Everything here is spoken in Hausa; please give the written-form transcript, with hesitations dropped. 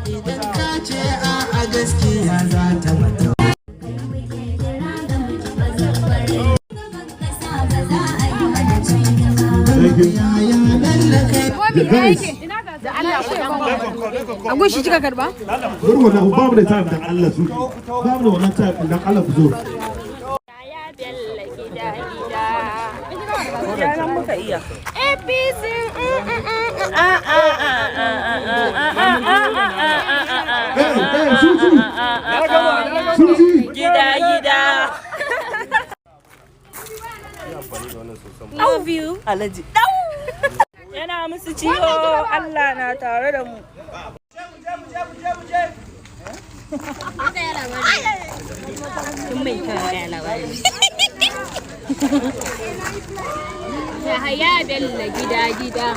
Idan ka ce a gaskiya za ta mata. Muke kira ga mutu bazabare. Gaban kasa ba za a yi mana ci gaba. Thank you. Yaya Bello kai. The guys, A gunshi kika karba? Bari wannan, ba mu da time, dan Allah su. Ba mu da wannan time, dan Allah ku zo. Ya Bello gida gida. Yaran muka iya. APC. A a a a a a a a a a a a. Hey, hey, Suji. Suji. Gida gida. Love you. Alhaji. Yana musu ciwo, Allah na tare da mu. Yahaya Bello gida gida.